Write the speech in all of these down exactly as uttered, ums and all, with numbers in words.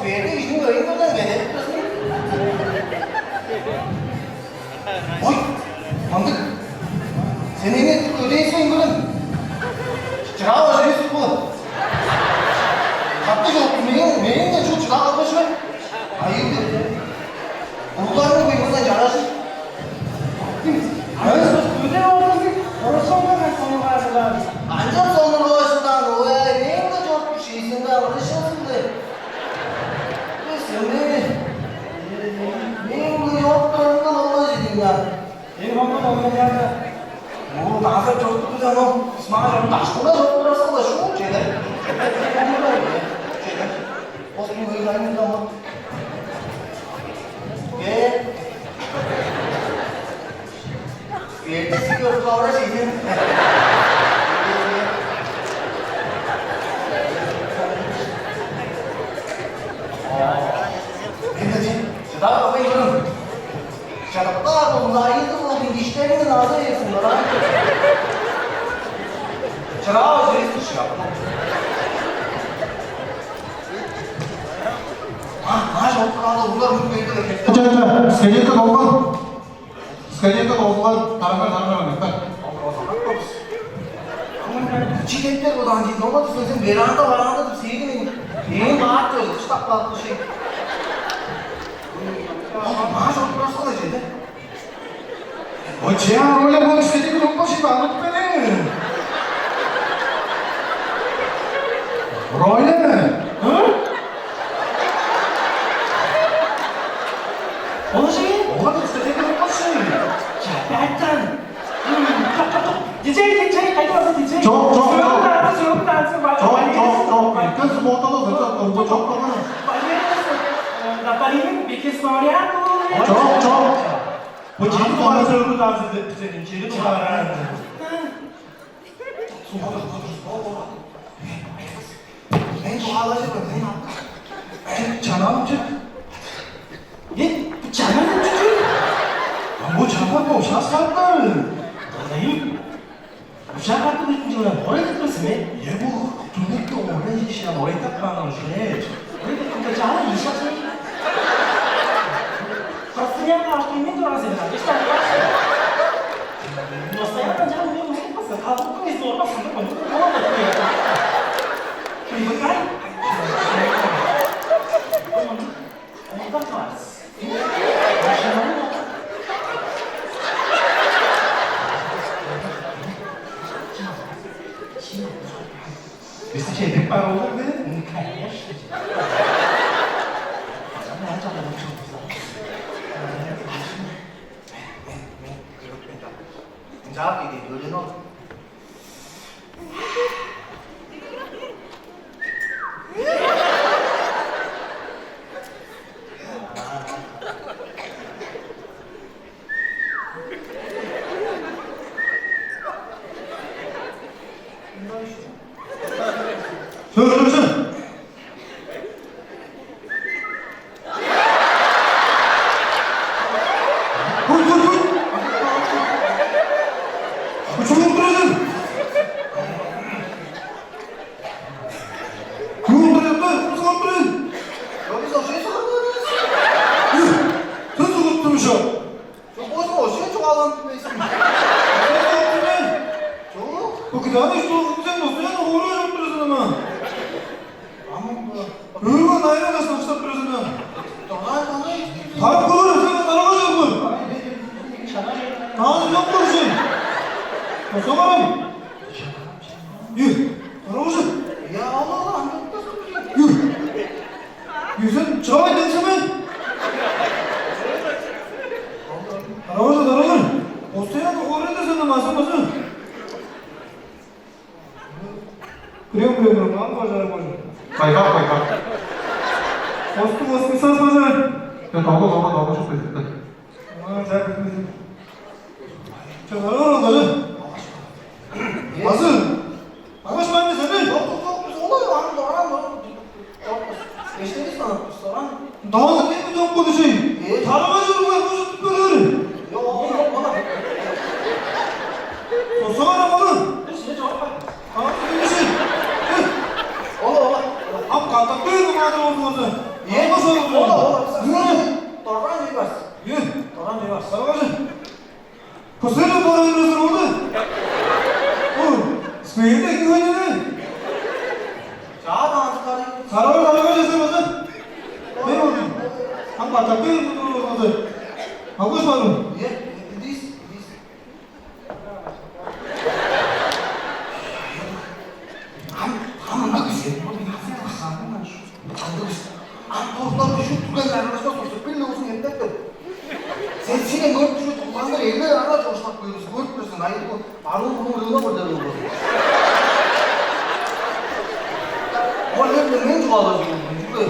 Эртең кижиниң өйүн көрген кедерип турзун. Ой, мындыг. Сен эңне көдээсен көрем. Чыраа бажырыйсыз бу. Катты чок, мээң, мээң-даа чуут чыдап албас чүве. Айылды. Уругларның кыймылдан чаражын. Ай, көде болдуң, орусонга сонуңар чыдар. Анчап сонуңар чыдар, ой, мээң-даа чок, шиисинде алгышасың де. Сен мени, мээң-даа чок, турарыңга болбас идиң-даа. Эң оңгон оңгончарда. Оо, даза чортук бизен ол. Смаа чорум дашкылда чок турарсың да, шуу чеде. Чеде. Ос бу өйдайын да ол. Э. Эртеси көрүп калгаш ийин. Энден чыдап албайн көрүң. Чыдыптаар болзуңза, айыылдыг болдуң, диштериңни наза берсин, бараан. Чыраа чирес шыгап. А, а, чок, каалы, улар мүн берди, кетти. Ча, ча, скелетти болган. Скелетти болган, тараңар, тараңар, тараңар. Чидеттер бодаан чийин, оңа дисен, сен веранда бараанда деп сейди мен. Ээн баар чөзү, кыштап калып кышый. Маа чок турасың да чеде. Ой, чаа, Роля, бу сени кылып башып алып берем. Роля! Ы? Ол же? Ола бир сени кылып башып. Чапаттан. Диджей, диджей, кайда барсың, диджей? Чок, чок, чок. Сөрүп танцы, сөрүп танцы, бар. Чок, чок, чок. Эртен субботада сыртта турду, чок турган. Балерина, э, Наталина, бекес Мариан. Чок, чок. Бо чеди дугаар сөөлгү дазы деп бизерин, чеди дугаар. Сугада кудурс, бо, бо. Мен чугаалажыр мен, мен алды. Мен чанаам чык. Э, бу чанаа чык. А бу чанаа бо шаскаан. Кадайым. Ужаан катты бүдүн чылын орай тыппас мен. Е, бу түннүктү орай ишен орай тапкаан уже. Орай тапканда чаала ийиш ашай. Постоянно аштырмай турар сен, а, иште. Постоянно чаала мен узун баса, калдыктың эсин орбасын деп коюп, ол да күйе. Привыкай. Онда кыларыс. Бисти чедирип бар болур бе? Ну, конечно. Ынчаар киде, өлүн ол. Сөөрүлүксүн. Хуй, хуй, хуй. Учуп тур сен. Күүн тур, күүн тур. Сен сугуп тур шо. Чок, болза, вообще чугааланып билбейсиң. Чок. Бо кыданы что, сен постоянно хуурай чоруп турасың ама. Ам, ы, өөрүңүн айыргаш, таштап турасың ама. Турган, турган. Тарап көрөр, сен тарага чоргур. Тааны чок көрүшүн. Босаңарам. Ю, тарага чор. Я, ала, ала, ам. Ю. Ю, сен чыгавай деңсеме? Тарага чор, тарага чор. Постоянно хуурай-дыр сен, мазы, мазы. Күрең, күрең, күрең, ам бажар, бажар. Байкак, байкак. Остуң, остуң, сас бажар. Я, долго, долго, долго, чок, байкак. А, чак, билдим. Чок, ара, ара, ара. Базы. Аңаш бар эмес, эмне? Чок, чок, чок, биз олай, аны дораан, дораан. Чок, биз эштеривис аны, дораан. Давазы не бу чок болду шей? Э? Тарага чоруур, бу чок болду. Чок, ол чок, ол. Сосо ара, ол. Биз не чок бар. Ам кандак бээр маадыр болзуңарза? Алгаш, ол, ол, ол, ол, Дорган Жейбас. Э? Дорган Жейбас. Саргажы. Последний дорган эмес ол да. Ол, спейде күйгенде. Чаа, танышкарый. Саргажы, саргажы, саргажы. Не болду? Там батакы болду. Алгаш барым. Э, идис, идис. Ам, ам ындыг бис. Ындыг бис. Ам торуктар үшүп турган аралашпас болза, бир-ле узун эмнеп-тир. Сен силең көрүп дүжүп, улгандыр эле ара чоокшулап көрүрүз, көрүп турзуң, айыл бо, баруун мурнуң ыыла көрдер болду. Ол эмне мен чугаалажыр болдум, чүгле.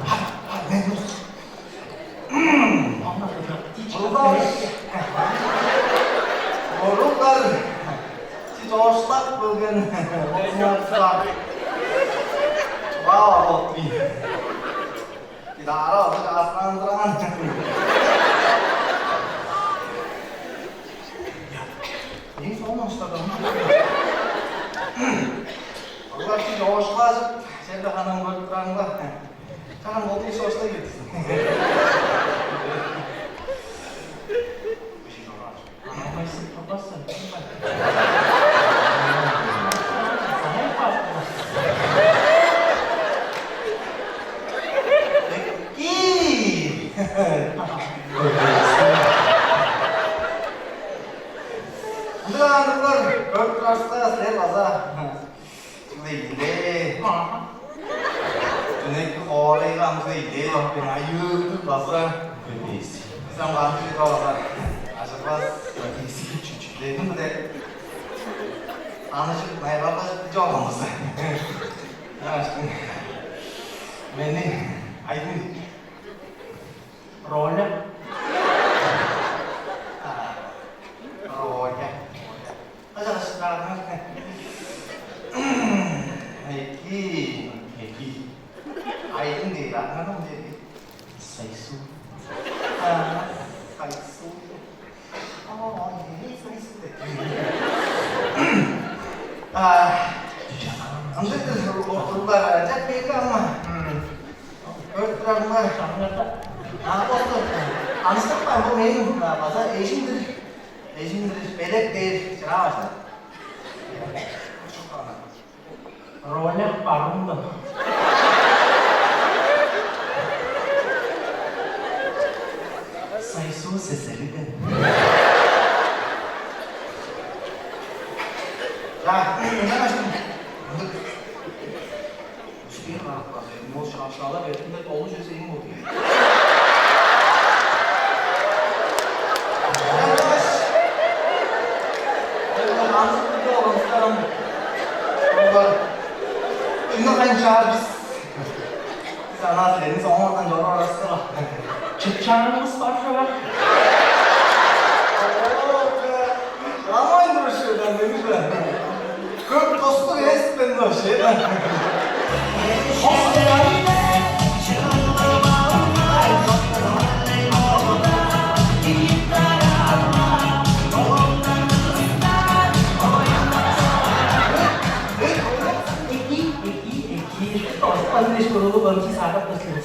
Ам, ам, мен көрүп Уруглар, уруглар, силер чоокшулап келген болзуңарза, чугаалап болуп кээр. Идара озуг аскандырган. Эң соңунан устадым. Олар силер чоокшулажып, черде ханам көрүп турарыңар. Чаган болду, иши баштай кетсин. Анамайсың, папасың. Ии! Ындыг аныглар көрүп турарывыска, силер база Чүгле ийин-даа. Дүнеки хоорайга ам чүгле ийин-даа чоруп кээр, айыылдыг база. Бис ам кандыг-даа база ажырбас, эски чүчүлерим-биле таныжып, найгалдажып чоруңар. Ынчангаш мени Айдын Роля. А, Роля. Роля. Кажагашкааны. Эки, эки. Айдын дээр, аңаа мынча дээр. Сайсуу. А, Сайсуу. Оо, эки Сайсуу деп. А, ындыг-дыр, уруглар, чак бээги ама. М. Көрүп турарыңар, шаңнарда. А, болду. Таныштырып каайн, бо мээң, а, база эжим-дир. Эжим-дир, Белек дээр, чыраа баштай. Роля Баруундан. Сайсуу Сесериден. За, ынчангаш ындыг. Үстээр карап каар, ол шаап-шаалап эртинде долу чүве сээң болду. Ынчан кайын чаар бис? Бис анаа силерниң соңуңардан чоруп орарывыска-ла. Чыпчаанывыс бар чоп. Ламайн турушууда мени-биле. Көк тостуг эвес мен вообще-да. Эки, эки, эки. Тостан дээш көрүлүп, ынчы сагып тур силер.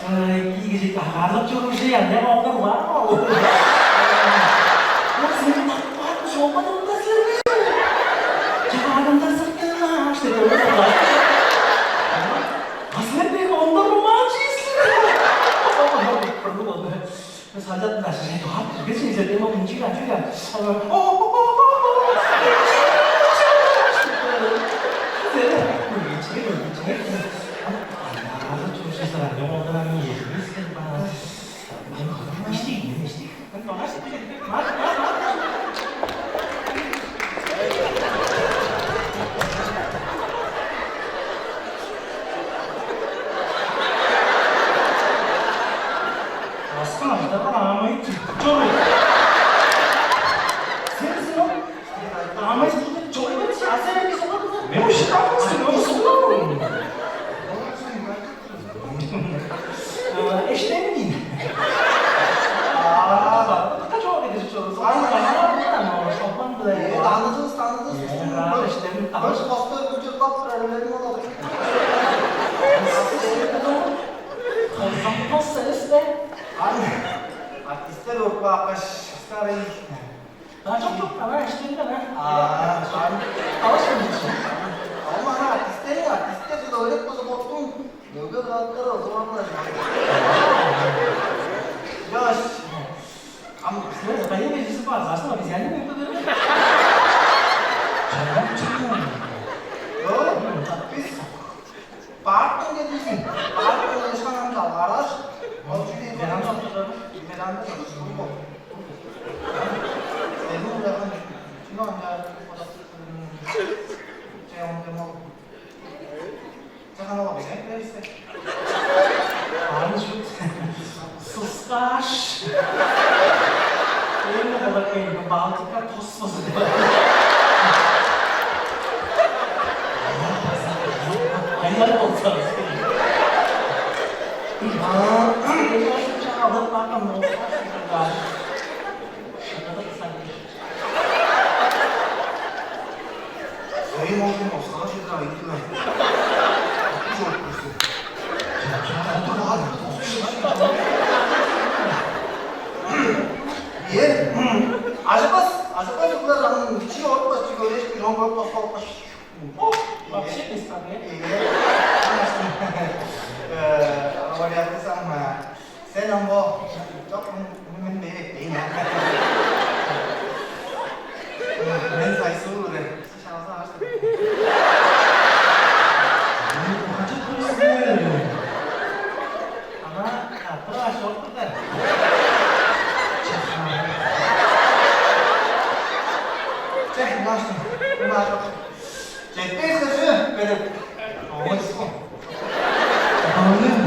Ай, кижи кагаарлап чоруур чүве янда оңдар бар ол. Ол сени тартып каапкаш, олбадыңда силер бе? Чагаадыңда сыртыылааш деп ойлап калган. А силер бээр оңдар болмаан чүве силер. Бырлыг болду. Санчааттың дашчызын догаап киргеш, эжерден ол үнчүг ачуу-ла. Аскын ажыдары аамай чыдып чоруур. Сен сен ол аамай чыдып чоруур, а сен эмне соңгаар? Мен ушта сен ол соңгаар. Бакаш, старый. А, чок, чок, ана, иштен да, ана. А, ан. Алаш, алаш. Ол ана артисттер, артисттер жыл ойлап болза боттуң. Мөге кааттар озуганлар. Яш. Ам силер кайын кежиси бар, зашын обезьянин мөге берген. Чагам чыккан. Йо, бис парктан келдик. Парктан келишкен анда гараж. Ол чүрек веранда отурдум. Веранда отурдум. Эми улардан кино анда. Чай ондем ол. Чахан ол бизен берсе. Аны шут. Сускаш. Эми калак мен балтыка тос болза. Айлар болса. Чагалып бакан болса. Шыгыдык сагыш. Эй, молдун, оскара чедир айдыла. Чок курсу. Е, ажыпас, ажыпас улар ам чи орупас чи көреш бир он көп тос болупкаш. Вообще без проблем. Э, говорят, ты сам, э, Сен ам бо, чок, мен, мен бээр дейн. Мен сайсуу эле. Шалза аш. Мен качып турсун. Ана, а, бир аш чок турда. Чек, наштым. Бир аш чок. Четпейсиз чү? Берип. Ой, су. Ой.